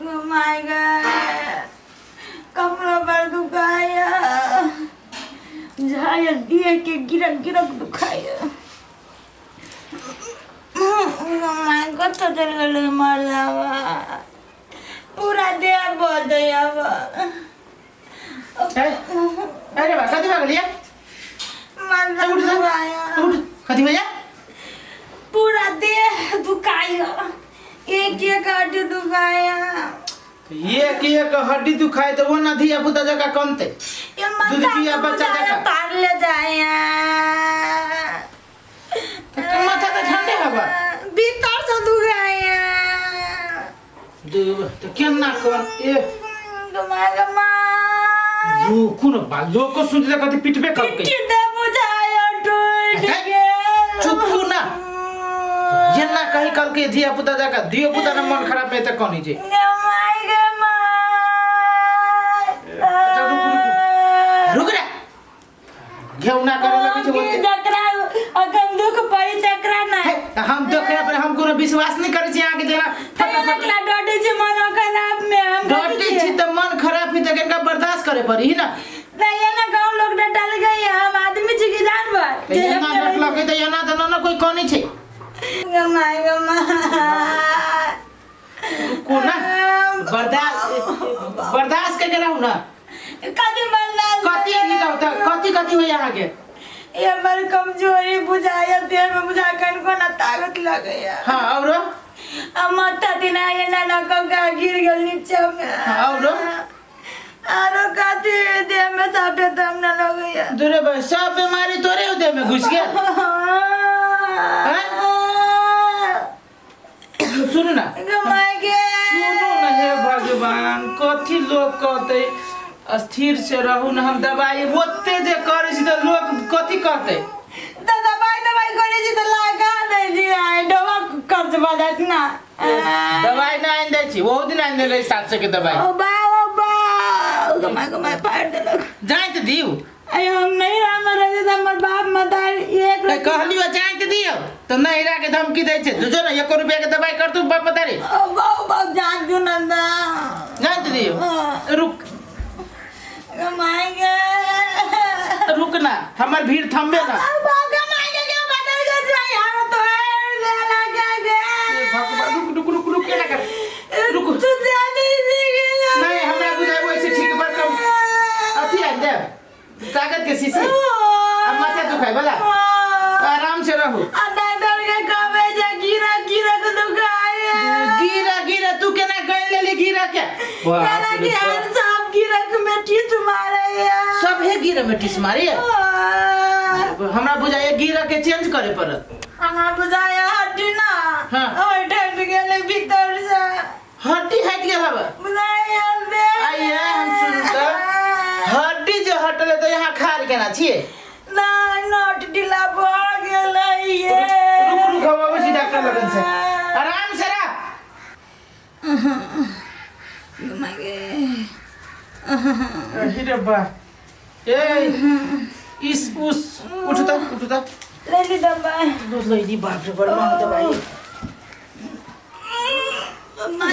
My गए कमरा पर दुखाया झाया दिए के गिरक गिरक दुखाया my कतऽ चलि गेलै मरदावा पूरा देह बदयावा अरे बा कथी भऽ गेलियै मरदा उठ जा। दुखाया उठ कथी भैया पूरा देह दुखाया एक एक हड्डी दुखाया एक एक हड्डी दुखाए तो वो ना धिया पुता जगह कमते ये दूध माथा पिया बच्चा दुखाया जकाँ। पार ले जाया तो माथा तो ठंडे हवा भीतर से दुखाया तो केना कर ए गमा गमा रुकू न बा लोको सुनते त कथी पिटबे करके पिट्ठी दे बुझाया टूट हे, गेल चुप हो ना। एना कही कल के धिया पुता जका धियो पुता न मन खराब में त कनी जे गमाई गमा अच्छा, रुक, रुक। रुक रे घेउना करे लगे छै ओते। जकरा अगम दुख पड़ी तकरा ना हे, त हम देखला पर हम कोनो विश्वास नहीं करै छी अहाँ के जेना फटाफट लगला डटे छी मन खराब में हम डटे छी त मन खराब ही त कनिका बर्दाश्त करे पड़ी ना नहीं ये ना गांव लोग डटल गई हम आदमी छी कि जानवर त एना डटलकै त एना त न न कोई कनी छै गमाई गमा रुकू ना बर्दाश्त बर्दाश्त के रहू ना कथी बर्दाश्त कथी निकाउ त कथी कथी होई अहाँ के ये हमर कमजोरी बुझाया देह में बुझा कनको ना ताकत लगैया हाँ औरो आ माथा दिना ये ना ना कब गिर गेल नीचे में हाँ, औरो? आरो कथी देह में साफे दम ना लगैया दुरे भाई सब बीमारी तोरे देह में घुस गेल सुनू ना गमाई गे सुनू ना हे भगवान कथी लोग कहते स्थिर से रहू ना हम दवाई ओते जे करै छी तऽ लोग कथी कहते तऽ दबाई दबाई करै छी तऽ लगा दै छी आइ डबा कर्ज भऽ जायत ना दवाई ना आनि दै छी ओहो दिन आनि देले 700 के दवाई ओ बा ओ बा गमाई गमाई फाड़ि देलक जाइत दियौ अरे हम नहीं राम रहे तऽ हमर बाप मतारी एक तऽ कहलियो जाइत दियौ तऽ नहिरा के धमकी दै छै जो ने एको रुपया के दवाई कर तू बाप मतारी ओ बा ओ बा जान दू नंदा जाइत दियौ रुक गमाई गे रुक ना हमर भीड़ थमबे ना ओ बा गमाई गे के बदल गे जाई हम तो देला के गे हे भगवान रुक रुक रुक रुक केना कर रुक तू जाने दे नहीं हमरा बुझाइ वैसे ठीक बड़ कम अथी आनि देब ताकत के शीशी अब माथा दुखाइ वाला आराम से रहू डॉक्टर के कहबे जे गिरा गिरा के दुखाए गिरा गिरा तू केना गैल लेली गिरा के केना कि हम सब गिरा के में टीस मारे सब हे गिरा में टीस मारे हमरा बुझाइ गिरा के चेंज करे पड़त हमरा बुझाया हड्डी ना हाँ। ओइ ढट गेलै भीतर से हड्डी हटि गेल हवे बुझाया दे आइए हम सुनू तऽ हड्डी जे हटले तऽ यहाँ खार केना छियै ना नट ढीला भऽ गेलै ये रुक रुक हम अबै छी डॉक्टर लगन से आराम से रह अहि रे बा ए इस उस उठ त उठ त ले ली दबाई दूध लैली बाप रे बड़ महंग दवाई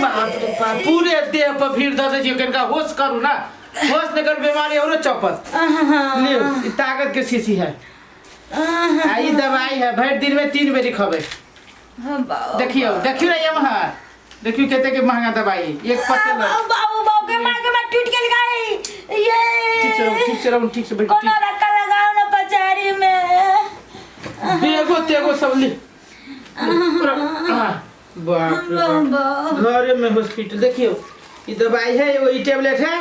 बाप रे बाप पूरे देह पर भीड़ दऽ दै छियै कनिका होश करू ना होश नहि कर बीमारी औरो चौपत लियौ ई ताकत के शीशी है आ ई दवाई है भरि दिन में 3 बेरी खबै देखियौ देखियौ ने एम्हर देखियौ कते के महंगा दवाई है। एक पत्ते लग बाबू बाबू के मार के मार टूट गेल गाई ये ठीक से रहू ठीक से रहू ठीक से बैठू कोनो रक्का लगाओ ना पचारी में बेगो तेगो सब ली हाँ, बाप रे बाप। घरे में हॉस्पिटल देखियो ई दवाई है एगो ई टेबलेट है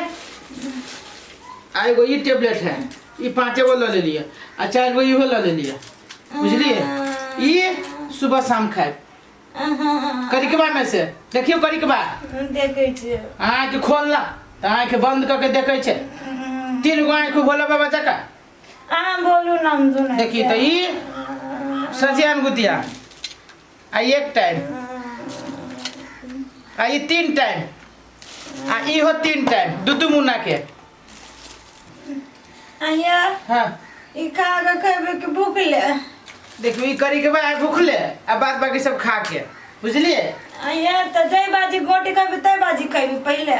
आ एगो ई टेबलेट है ई पाँचे गो लऽ लेलियै आ चारि गो इहो लऽ लेलियै बुझलियै ई सुबह शाम खायब करिकबा में से देखियो करिकबा देखै छियै आँखि खोलना तऽ आँखि बंद कऽ के देखै छै तीन गो आँखि भोला बाबा जकाँ अहाँ बोलू ना हम सुनै देखी तऽ ई सजियान गुतिया आ एक टाइम आ ई तीन टाइम आ इहो तीन टाइम दू दू मुन्ना के आया हाँ ई खा के खेबै कि भूख ले देखियो ई करी के बाद भूखले आ बाद बाकी सब खा के बुझलिए ये तऽ जै बाजी गोटी खैबी तै बाजी खैबी पहिले।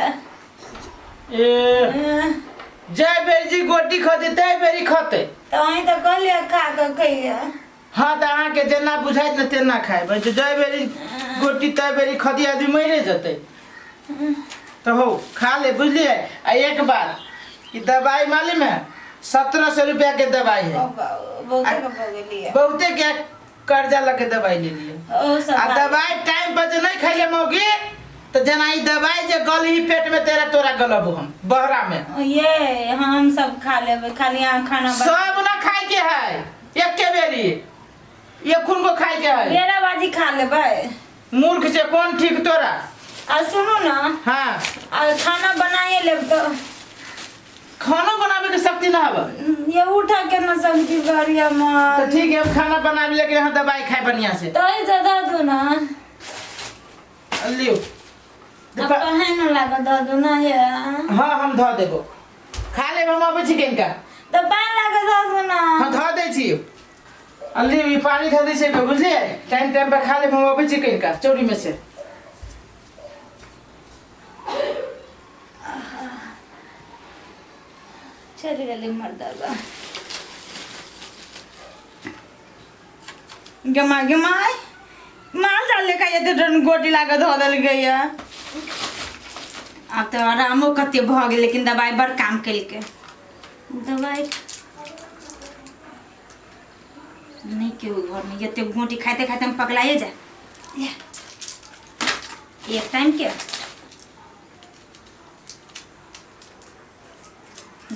ए जय बेरी जी गोटी खते तै बेरी खते। तऽ अहीं तऽ कहलियै खा कऽ खैये। हाँ तऽ अहाँके जेना बुझाइत ने तेना खायब। जय बेरी गोटी तै बेरी खती आदमी मरे जेतै। तऽ हो खा ले, बुझलियै? आ एक बात, ई दवाई मालूम है 1700 रुपया के दवाई है। बहुते के भऽ गेलियै। बहुते के कर्जा लगे दवाई ले लिए। ओ सब आ बात। दवाई टाइम पर जे नहीं खैले मौगी तो जना ई दवाई जे गलही पेट में तेरा तोरा गलब हम बहरा में। ये हम सब खा लेबै, खाली अहाँ खाना बना। सब ना खाए के है, एके बेरी एक खून को खाए के है। बेरा बाजी खा लेबै। मूर्ख से कौन ठीक तोरा। आ सुनू ना। हाँ। आ खाना बनाइए लेब तो। खाना बनावे के शक्ति ना हवा। ये उठा के ना सब्जी बढ़िया माँ। तो ठीक है, हम खाना बना लेकिन यहाँ दवाई खाए बढ़िया से। तो ही ज्यादा दो ना। लियो। अब कहे ना लागो दो दो ना ये। हाँ हम धो देबो, खा लेब हम अबै छी कनिका। तो पानी लागो दो दो ना। हाँ धो दै छी। अल्ली ई पानी धो दै छै, बुझलियै? टाइम टाइम पर खा लेब, हम अबै छी कनिका चौरी में से। चलि गेलै मर्दबा। गेमा गेमा माल जाल लेखा एते डन गोटी लागत धऽ देलकै ये। आब तऽ आरामो कते भऽ गेल, लेकिन दबाइ बड़ काम केलकै। दबाइ नहि केओ घरमे, एते गोटी खाइते खाइते हम पगलाए जाए। एक टाइम के,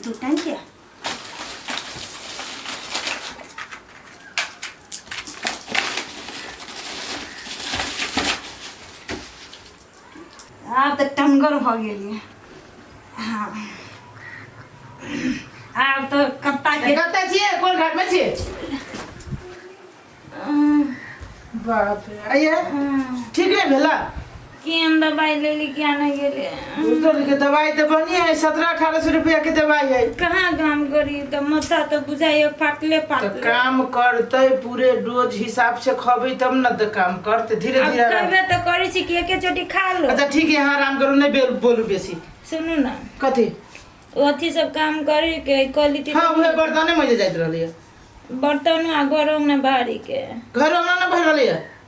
दू टाइम के, आब तऽ टनगर भऽ गेलियै। हाँ आब तऽ कत्ता के कतऽ छियै, कोन घाट में छियै? बाप रे, आइए ठीक नहीं भेला? केहन दवाई लेली किया नहीं गेले? बुझल के दवाई तो बढ़िया है, 1700-1800 रुपया के दवाई है। कहाँ काम करी तो माथा तो बुझाइए फाटले तो फाटले। काम करते पूरे डोज हिसाब से खबी तब न तो काम करते धीरे अब धीरे आराम। खैबे तो करी छी कि एके चोटी खा लो। अच्छा ठीक है, यहाँ आराम करू, नहीं बोलू बेसी। सुनू ना। कथी? अथी सब काम करी के क्वालिटी। हाँ उहे बर्तने मजे जाइत रहली है। बर्तन आ घर अंगना बाहरी के। घर अंगना ना बहार रहली है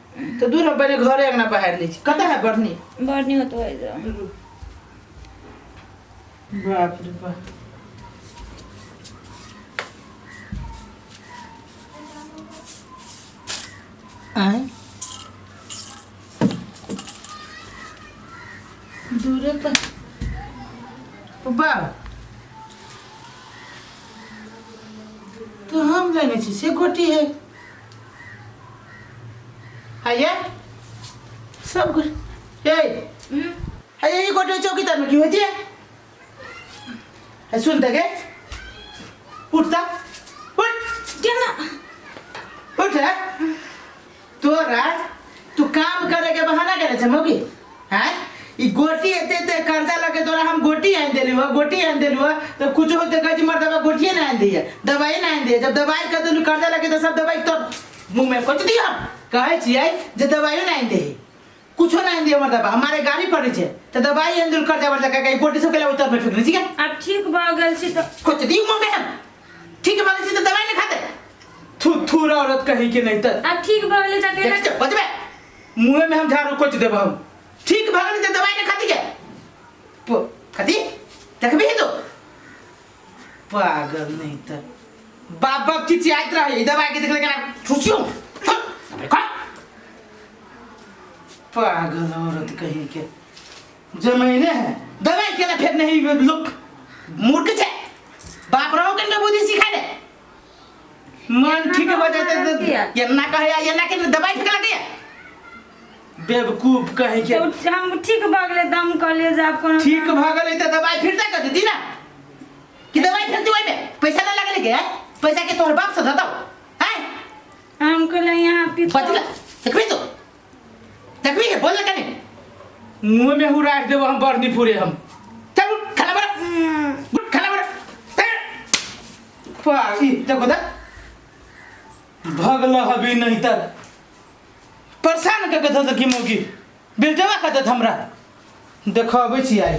तो दूर हम पहले घरे अंगना बहार ली छी। कतऽ है बर्तनी? बर्तनी होत होइ जा। बाप रे बाप। आय दूरे पर बाप तो हम लेने छी से गोटी है। आइए सब कुछ ए आइए ये गोटी चौकी तर में क्यों होती है? है सुन तक उठता उठ केना उठ है तोरा तू काम करे के बहाना करे छे मौगी हैं? ई गोटी एते एते कर्जा लगे तोरा हम गोटी आनि देलु हँ, गोटी आनि देलु हँ, तब कुछ होते कहै छी मर्दबा गोटिए ना आनि दिए, दवाई ना आनि दिए। जब दवाई कर देलु कर्जा लगे तो सब दवाई तो मुंह में कोच दियो। हम कहै छियै जे दवाइयो ना आनि दे, कुछो ना आनि दिए मर्दबा, हमारे गाड़ी पड़ै छै तऽ दवाई आनि देलु कर्जा वर्जा कऽ के, ई गोटी सब के उतर में फेंक दै छियै। आब ठीक भऽ गेल छी तऽ कोच दियो मुंह में हम। ठीक भऽ गेल छी तऽ दवाई नहीं खाते। थू थू औरत कहीं के नहीं तऽ आब ठीक भऽ गेलै तऽ देख केना बजबे मुँह में हम झाड़ू कोच देब हम। ठीक भऽ गेलै तऽ दवाई नहीं खाती के खाती देखबी तो पागल नहीं तऽ बाप बाप चिचियाइत रहे ई दवाई के देखले केना ठुसियो पागल औरत कहीं के जमीने है दवाई केना फेर नहीं लोग मूर्ख छे बाप रहो के बुद्धि सिखा दे मन ठीक हो जाते तो ये ना कहे ये ना के दवाई फेंक लगे बेवकूफ कहे के। तो हम ठीक भऽ गेलै तऽ हम कहलियै जे आब कोनो ठीक भऽ गेलै तऽ दवाई फिर दे कर दी ना कि दवाई फेंक दी ओहिमे पैसा ना लगले के हैं? पैसा के तोहर बाप से धतौ हैं? हम कहलियै यहाँ पीतो। बचला देखबी तो देखबी है बोल कने मुंह में हु राख देबो हम बरनी पूरे हम। चल उठ, खाना बना। उठ, खाना बना। चल। पागी देखो दा भगल हबी नहीं तर परेशान कर के धो की मौगी। बिलटवा खा देत हमरा। देखबै छी आइ।